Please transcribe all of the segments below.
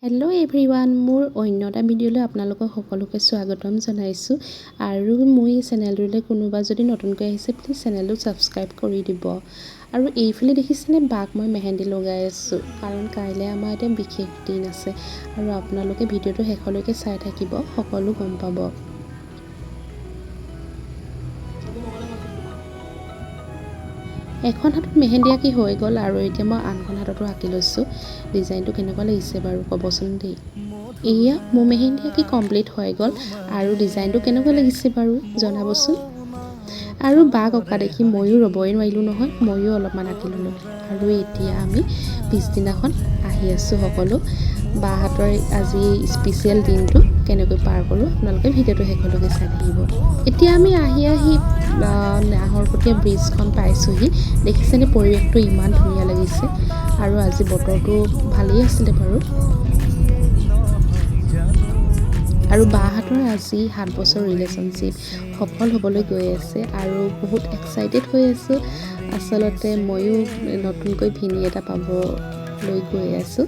Hello' everyone, মোৰ অন্য এটা ভিডিঅ'লৈ আপোনালোকক সকলোকে স্বাগতম জনাইছোঁ। আৰু মোৰ এই চেনেলটোলৈ কোনোবা যদি নতুনকৈ আহিছে, প্লিজ চেনেলটো ছাবস্ক্ৰাইব কৰি দিব। আৰু এইফালে দেখিছেনে বাক মই মেহেন্দি লগাই আছোঁ, কাৰণ কাইলৈ আমাৰ এটা বিশেষ দিন আছে। আৰু আপোনালোকে ভিডিঅ'টো শেষলৈকে চাই থাকিব, সকলো গম পাব। এখন হাতত মেহেন্দি আঁকি হৈ গ'ল আৰু এতিয়া মই আনখন হাততো আঁকি লৈছোঁ। ডিজাইনটো কেনেকুৱা লাগিছে বাৰু ক'বচোন দেই। এয়া মোৰ মেহেন্দি আঁকি কমপ্লিট হৈ গ'ল আৰু ডিজাইনটো কেনেকুৱা লাগিছে বাৰু জনাবচোন। আৰু বাক অঁকা দেখি ময়ো ৰ'বই নোৱাৰিলোঁ নহয়, ময়ো অলপমান আঁকি ল'লোঁ। আৰু এতিয়া আমি পিছদিনাখন আহি আছোঁ সকলো। বাহঁতৰ আজি স্পেচিয়েল দিনটো কেনেকৈ পাৰ কৰোঁ, আপোনালোকে ভিডিঅ'টো শেষলৈকে চাই থাকিব। এতিয়া আমি আহি আহি নাহৰকটীয়া ব্ৰিজখন পাইছোঁহি। দেখিছেনে পৰিৱেশটো ইমান ধুনীয়া লাগিছে। আৰু আজি বতৰটো ভালেই আছিলে বাৰু। আৰু বাহঁতৰ আজি 7 বছৰ ৰিলেশ্যনশ্বিপ সফল হ'বলৈ গৈ আছে আৰু বহুত এক্সাইটেড হৈ আছোঁ। আচলতে ময়ো নতুনকৈ ভিনি এটা পাবলৈ গৈ আছোঁ।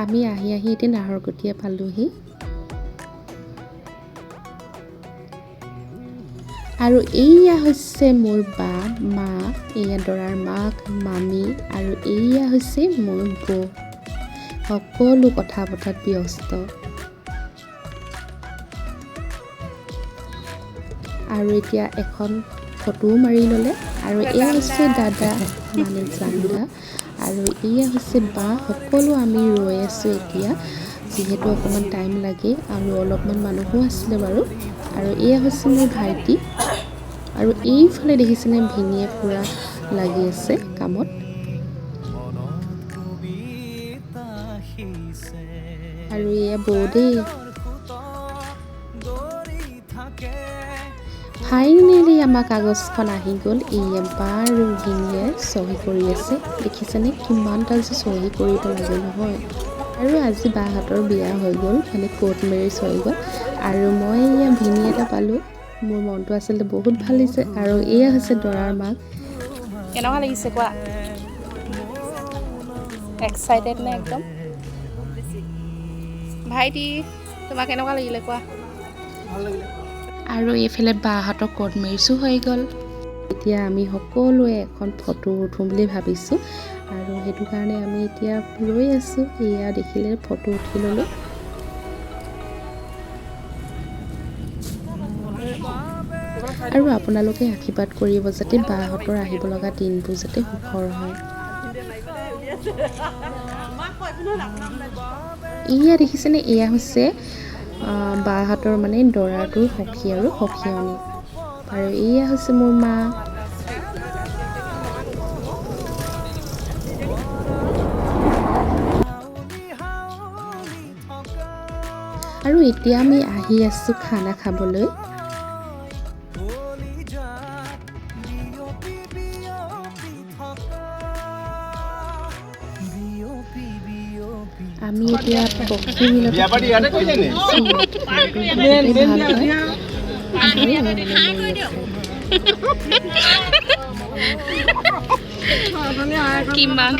আমি আহি আহি এতিয়া নাহৰকটীয়া পালোহি। আৰু এইয়া হৈছে মোৰ বা, মা, এইয়া দৰাৰ মাক, মামী আৰু এইয়া হৈছে মোৰ বৌ। সকলো কথা পতাত ব্যস্ত। আৰু এতিয়া এখন ফটোও মাৰি ল'লে। আৰু এয়া হৈছে দাদা, মানে জানদা, আৰু এয়া হৈছে বা। সকলো আমি ৰৈ আছোঁ এতিয়া, যিহেতু অকণমান টাইম লাগে আৰু অলপমান মানুহো আছিলে বাৰু। আৰু এয়া হৈছে মোৰ ভাইটি। আৰু এইফালে দেখিছেনে ভিনিয়ে পূৰা লাগি আছে কামত। আৰু এয়া বৌ দেই। ফাইনেলি আমাৰ কাগজখন আহি গ'ল। এয়া বা আৰু ভিনিয়ে চহী কৰি আছে। দেখিছেনে কিমানটা যে চহী কৰিব লাগে নহয়। আৰু আজি বাহঁতৰ বিয়া হৈ গ'ল, মানে কোৰ্ট মেৰিজ হৈ গ'ল। আৰু মই এয়া ভিনি এটা পালোঁ, মোৰ মনটো আচলতে বহুত ভাল লাগিছে। আৰু এয়া হৈছে দৰাৰ মাক। কেনেকুৱা লাগিছে কোৱা? এক্সাইটেড নে একদম? ভাইটি, তোমাৰ কেনেকুৱা লাগিলে কোৱা? আৰু এইফালে বাহঁতৰ কোৰ্ট মেৰিজো হৈ গ'ল। এতিয়া আমি সকলোৱে এখন ফটো উঠোঁ বুলি ভাবিছোঁ আৰু সেইটো কাৰণে আমি এতিয়া ৰৈ আছোঁ। এয়া দেখিলে, ফটো উঠি ল'লোঁ। আৰু আপোনালোকে আশীৰ্বাদ কৰিব যাতে বাহঁতৰ আহিব লগা দিনবোৰ যাতে সুখৰ হয়। এয়া দেখিছেনে, এয়া হৈছে বাহঁতৰ মানে দৰাটোৰ সখী আৰু সখীয়নী। আৰু এয়া হৈছে মোৰ মা। আৰু এতিয়া আমি আহি আছোঁ খানা খাবলৈ। আমি এতিয়া পক্ষী মিলত ভাল হয় আৰু কিমান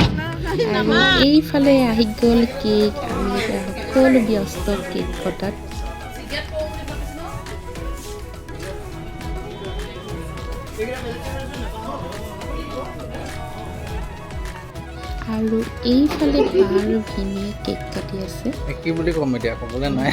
আৰু এইফালে আহি গ'ল কেক। আমি এতিয়া সকলো ব্যস্ত কেক কটাত। আৰু এইফালে বা আৰু ভিনিয়ে কেক কাটি আছে। কি বুলি ক'ম এতিয়া, ক'বলৈ নাই।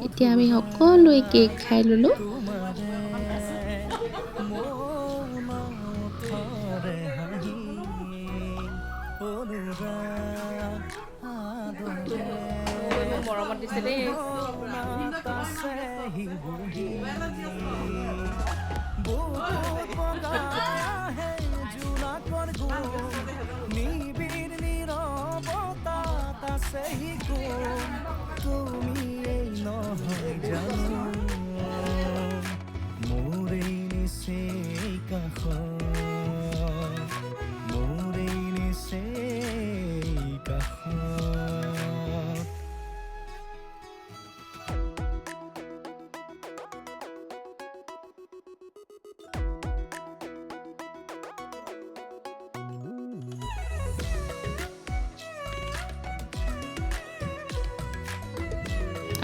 এতিয়া আমি সকলোৱে কেক খাই ল'লোঁ। মৰমত দিছে দেই। কাষত, মোৰেই নিচেই কাষত।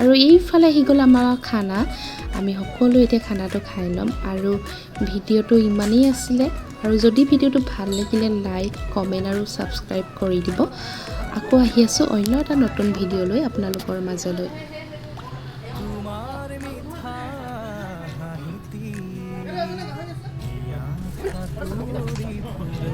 আৰু এইফালে আহি গ'ল আমাৰ খানা। আমি সকলোৱে এতিয়া খানাটো খাই ল'ম। আৰু ভিডিঅ'টো ইমানেই আছিলে। আৰু যদি ভিডিঅ'টো ভাল লাগিলে, লাইক, কমেণ্ট আৰু ছাবস্ক্ৰাইব কৰি দিব। আকৌ আহি আছোঁ অন্য এটা নতুন ভিডিঅ' লৈ আপোনালোকৰ মাজলৈ। তোমাৰ মিঠা হাঁহিটি হিয়াত সাঁতুৰি ফুৰে।